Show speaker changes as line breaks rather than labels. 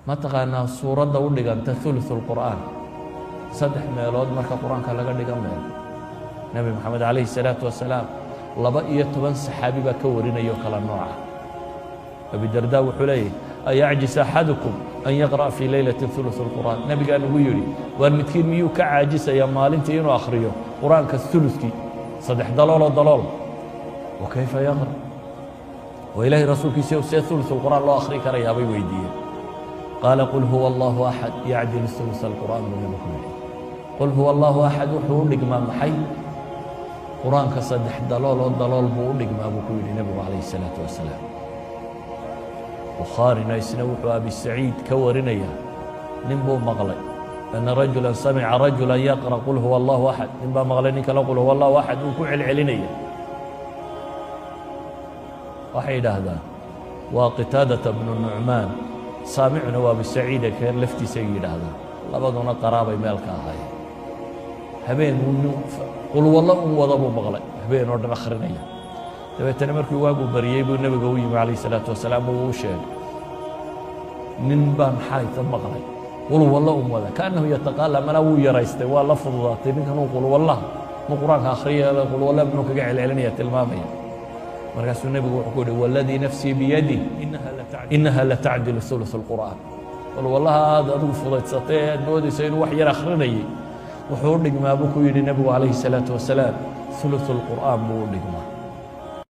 Ma taqaanaa suuradda u dhiganta ثuluث الqur'aan, saddex meelood marka Qur-aanka laga dhiga meel? Nebi Moxamed calayhi الsalaatu wasalaam 12 saxaabi baa ka warinaya oo kala nooca. Abidarda wuxuu leeyahy: "أيعجز أحدكم أن يقرأ في ليلة ثuluث الqur'aan?" Nebigaa nagu yidhi: "Waar midkiin miyuu ka caajisaya maalintii inuu akhriyo Qur-aanka ثuluثkii, saddex dalooloo dalool?" Wa kayfa yaqra'? Oo Ilaahay rasuulkiisa, see ثuluث الqur'aan loo akhri karayaa, bay weydiiyeen. Qaala: "قل هو الله أحد يعدل ثuluث الqur'aan," buu nebigu ku yidhi. قل هو الله أحد wuxuu u dhigmaa maxay? Qur-aanka saddex dalooloo dalool buu u dhigmaa, buu ku yidhi nebigu calayhi الsalaatu wasalaam. Bukhaarina isna wuxuu Abi Saciid ka warinaya nin buu maqlay, أن رجلا سمع رجلا يقرأ قل هو الله أحد. Nin baa maqlay nin kale قل هو الله أحد uu ku celcelinaya. Waxay yidhaahdaan waa Qitaadata bnu Nucmaan, saamicuna waa Abi Saciida keen laftiisa ay yidhaahdaan, labaduna qaraabay meel ka ahaayeen. Habeen uu nin qulwallo un wada buu maqlay, habeen oo dhan akhrinaya. Dabeetana markii waaguu bariyey buu nebiga u yimi calayh isalaatu wasalaam. Uu u sheegay: "Nin baan xalayta maqlay qulwallo un wada." كأنه يتقالى, malaa wuu yaraystay, waa la fududaatay ninkan uu qulwallaha mu Qur-aanka akhriya, qulwalla muxuu kaga celcelinaya, tilmaamaya. Markaasuu nebigu wuxuu ku yihi: "والذي نفسي بيده إنها لتعدل ثuluث الqur'aan." Qulwallaha aad adigu fudaysatay ee aad moodayso inuu wax yar akhrinayay, wuxuu u dhigmaa, buu ku yidhi nebigu calayhi الsalaatu wasalaam, ثuluث الqur'aan buu u dhigmaa.